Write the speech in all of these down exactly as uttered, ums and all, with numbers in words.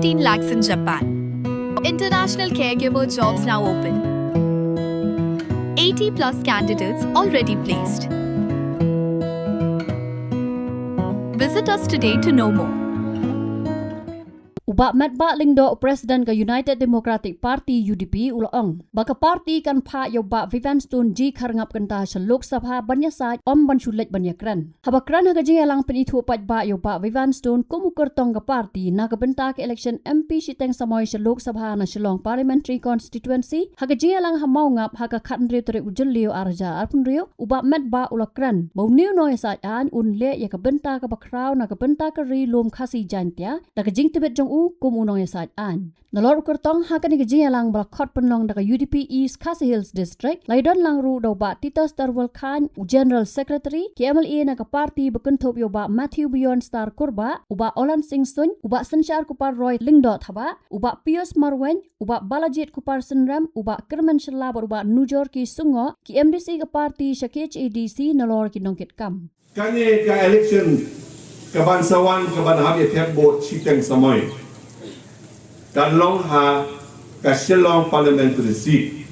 fifteen lakhs in Japan. International caregiver jobs now open. eighty plus candidates already placed. Visit us today to know more. U Bah Metbah Lyngdoh, President ka United Democratic Party, U D P, u la ong ba ka party kan phah ïa u Bah Vivian Stone G Kharngap Kynta sha Lok Sabha ban ïasaid, ym ban shu leit ban ïakren. Haba kren ha ka jingïalang pynithuh paidbah ïa u Bah Vivian Stone kum u kyrtong ka party na ka bynta ka election M P shiteng samoi sha Lok Sabha na Shillong Parliamentary Constituency ha ka jingïalang ha Mawngap ha ka khathynriew tarik u Jylliew arhajar arphew hynriew, u Bah Metbah u la kren ba une u nongïasaid aiñ un leh ïa ka bynta kaba khraw na ka bynta ka Ri Lum Khasi Jaiñtia da ka jingtbit jong u kum u nongïasaid aiñ. Nalor u kyrtong ha kane ka jingïalang ba la khot pynlong da ka U D P East Khasi Hills District, la ïadon lang ruh da u Bah Titus Darwell Chyne, u General Secretary, ki M L A na ka party ba kynthup ïa u Bah Matthew Beyondstar Kurbah, u Bah Olan Singh Suin, u Bah Synshar Kupar Roy Lyngdoh Thabah, u Bah Pius Marwein, u Bah Balajied Kupar Synrem, u Bah Kyrmen Shylla bad u Bah Nujorki Sungoh, ki M D C ka party sha K H A D C nalor ki nongkitkam. Kane ka election kaban sa wan kaban hap ïa thep vote shiteng samoi kan long ha ka Shillong Parliamentary Seat.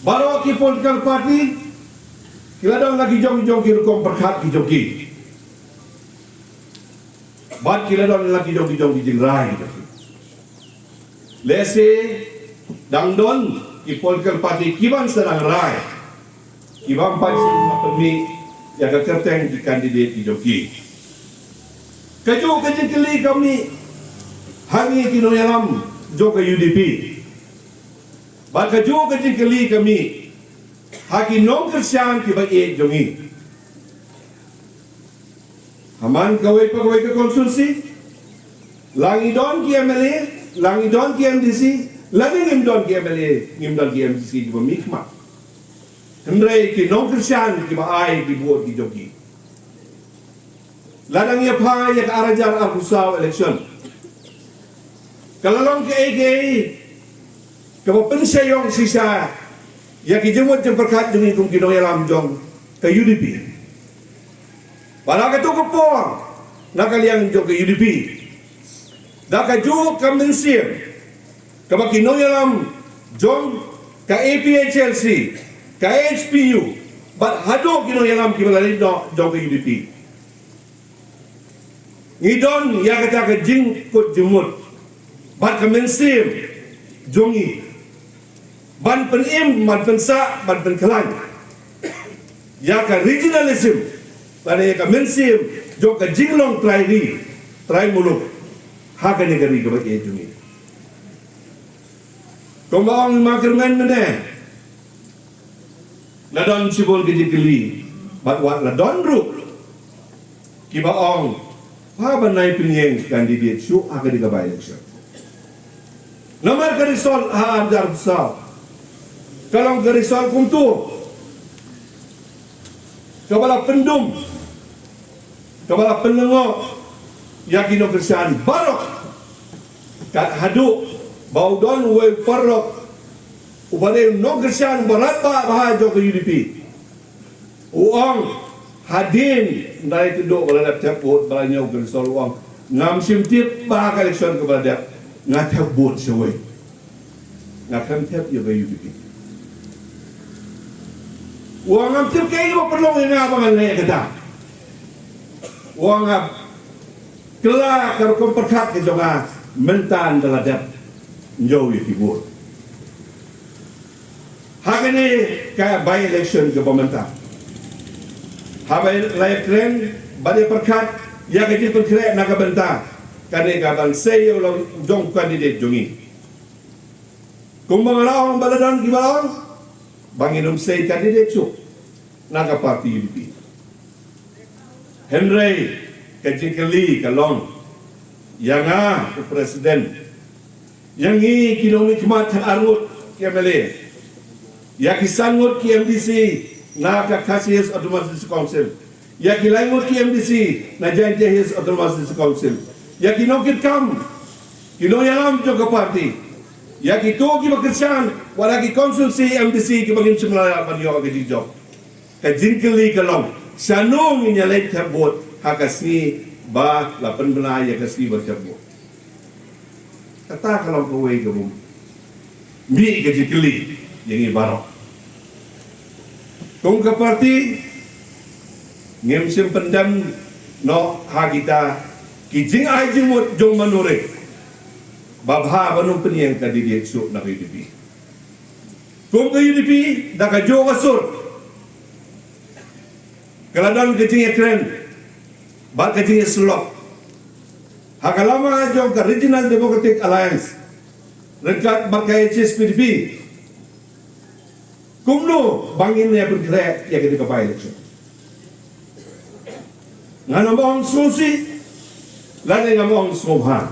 Baroh ki political party ki la don la ki jong jong ki rukom pyrkhat ki jong ki. Bad ki la don la ki jong ki jong ki jingrai ki jong ki. Lehse dang don ki political party kiban sa dang rai, kiban pan sha pynmih ïa ka kyrteng ki candidate ki jong ki. Kajuh ka jingkylli ka mih ha ngi ki nongïalam jong ka U D P. Bad kajuh ka jingkylli ka mih ha ki nongkyrshan kiba ïeit jong ngi. Ha man kawei pa kawei ka constituency, la ngi don ki M L A, la ngi don ki M D C, la ngi ngim don ki M L A, ngim don ki M D C kiba mih khmat. Hynrei ki nongkyrshan kiba ai ki vote ki jong ki. Lada ngi ïa phai ïa ka arhajar arphew saw election, ka la long kaei kaei kaba pynshai ïong shisha ïa ki jingmut jingpyrkhat jong ngi kum ki nongïalam jong ka U D P. Bad ha kato ka por na ka liang jong ka U D P, da kajuh ka mynsiem kaba ki nongïalam jong ka A P H L C, ka H P U, bad haduh ki nongïalam kiba la leit noh jong ka U D P, ngi don ïa kata ka jingkut jingmut bad ka mynsiem jong ngi ban pynim, ban pynsah, ban pynkhlaiñ ïa ka regionalism, lane ïa ka mynsiem jong ka jinglong trai ri trai muluk ha kane ka ri kaba ïeit jong ngi. Kumba ong i Ma Kyrmen mynne, la don shibun ki jingkylli bad wat la don ruh kiba ong, ha ban nai pynïeng candidate shuh ha kane ka by-election. Namar ka result ha arhajar arphew saw ka long ka result kumto kaba la pyndum, kaba la pynlyngngoh ïa ki nongkyrshan baroh. Kat haduh ba u don uwei u paralok uba dei u nongkyrshan uba radbah bha jong ka U D P, u ong, hadien hynda la kynduh ba la dep thep vote, ba la ñiew ka result, u ong, ngam shym tip ba ha ka election kaba la dep nga thep vote shawei. Nga khlem thep ïa ka U D P. U ong, ngam tip kaei ba pynlong ïa nga ba ngan leh kata. U ong, nga kylla ka rukom pyrkhat ka jong nga mynta ynda la dep ñiew ïa ki vote. Ha kane ka by-election kaba mynta, haba la ïakren bad ïapyrkhat ïa ka jingpynkhreh na ka bynta kane ka ban sei ïa u long jong u candidate jong ngi. Kumba nga la ong ba la don kiba la ong ba ngin ym sei candidate shuh na ka party U D P. Hynrei ka jingkylli ka long ïa nga u president, ïa ngi ki nongmihkhmat, arngut ki M L A, ïa ki san ngut ki M D C na ka Khasi Hills Autonomous District Council, ïa ki lai ngut ki M D C na Jaintia Hills Autonomous District Council, ïa ki nongkitkam, ki nongïalam jong ka party, ïa kito kiba kyrshan wat ha ki constituency M D C kiba ngim shym la lah ban ïoh ka jingjop. Ka jingkylli ka long, shano ngin ïaleit thep vote ha ka sngi ba la pynbna ïa ka sngi ban jop vote. Kata ka long kawei ka bym mih ka jingkylli ïa ngi baroh. Kum ka party ngim shym pyndem noh ha kita ki jingai jingmut jong mano ruh ba bha ban ym pynïeng ka candidate shuh na ka U D P. Kum ka U D P da ka jong ka sur ka la don ka jingïakren bad ka jingïasyllok ha ka lama jong ka Regional Democratic Alliance ryngkat bad ka H S P D P. Kumno ba ngin ïa pynkhreh ïa kane ka by-election? Ngam ong sngewsih lane ngam ong sngewbha.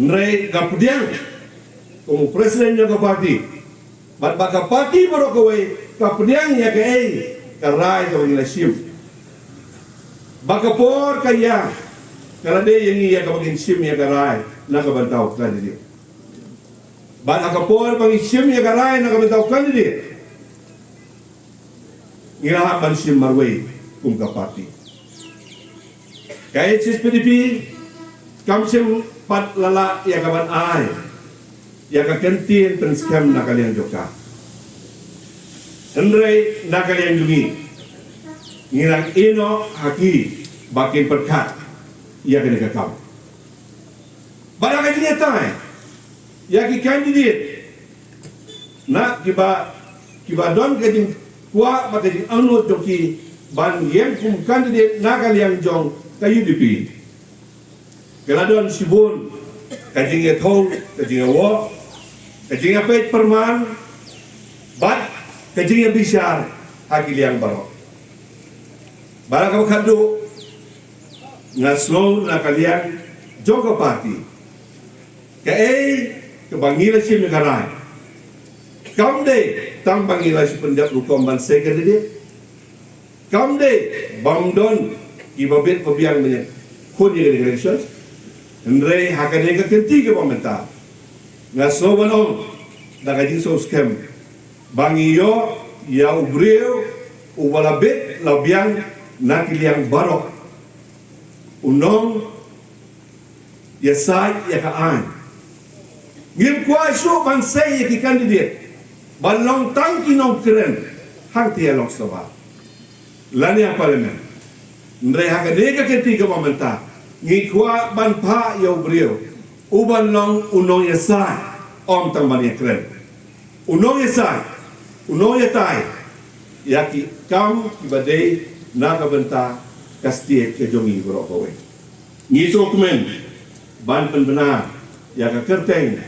Hynrei nga pdiang kum u president jong ka party bad ba ka party baroh kawei ka pdiang ïa kaei ka rai kaba ngi la shim. Ba ka por ka ïa ka la dei ïa ngi ïa kaba ngin shim ïa ka rai na ka bynta u candidate. Bad ha ka por ba ngi shim ïa ka rai na ka bynta u candidate, ngi la hap ban shim marwei kum ka party. Ka H S P D P kam shym pat la lah ïa ka ban ai ïa ka kyntien pynskhem na ka liang jong ka. Hynrei na ka liang jong ngi, ngi dang ïehnoh ha ki ba kin pyrkhat ïa kane ka kam. Bad ha ka jingïatai ïa ki candidate na kiba, kiba don ka jingkwah bad ka jingangnud jong ki ban ïeng kum candidate na ka liang jong ka U D P, ka la don shibun ka jingïathuh, ka jingïawoh, ka jingïapeit pyrman bad ka jingïabishar ha ki liang baroh. Bad ha kaba khatduh, nga sngew na ka liang jong ka party, kaei kaba ngi la shim ïa ka rai kam dei tang ba ngi la shu pyndep rukom ban sei candidate. Kam dei bym don kiba bit ba biang ban ïakhun ïa ka election. Hynrei ha kane ka kynti kaba mynta, nga sngew ban ong da ka jingsngewskhem ba ngi ïoh ïa u briew uba la bit la biang na ki liang baroh, u nongïasaid ïa ka aiñ. Ngim kwah shuh ban sei ïa ki candidate ban long tang ki nongkren hangta ha Lok Sabha lane ha Parliament. Hynrei ha kane ka kynti kaba mynta, ngi kwah ban phah ïa u briew uban long u nongïasaid, ym tang ban ïakren. U nongïasaid, u nongïatai ïa ki kam kiba dei na ka bynta ka state ka jong ngi baroh kawei. Ngi sngewkmen ban pynbna ïa ka kyrteng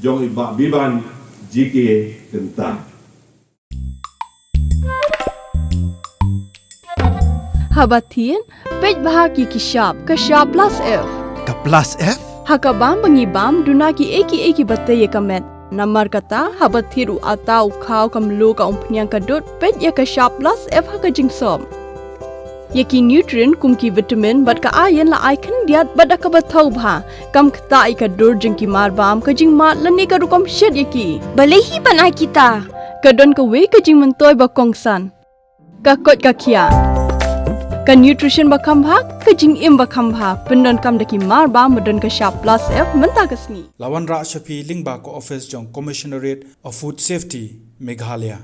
jong i Bah Biban G K Kynta. Haba thied, peit bha ki ki shap, ka shap plus F. Ka plus F? Ha ka bam ba ngi bam, duna kiei kiei kiba tei ïa ka met. Namar kata, haba thied u atta, u khaw, ka mluh, ka umphniang, ka dud, peit ïa ka shap plus F ha ka jingsop. Ïa ki nutrient kum ki vitamin bad ka iron la ai khyndiat bad da kaba thaw bha. Kam ktah ïa ka dur jong ki mar bam, ka jingmad lane ka rukom shet ïa ki. Balei hi ban ai kita? Ka don kawei ka jingmyntoi ba kongsan. Ka koit ka khiah. Ka nutrition ba kham bha, ka jingim ba kham bha. Pyndonkam da ki mar bam ba don ka shap plus F mynta ka sngi. La wanrah sha phi lyngba ka office jong Commissionerate of Food Safety, Meghalaya.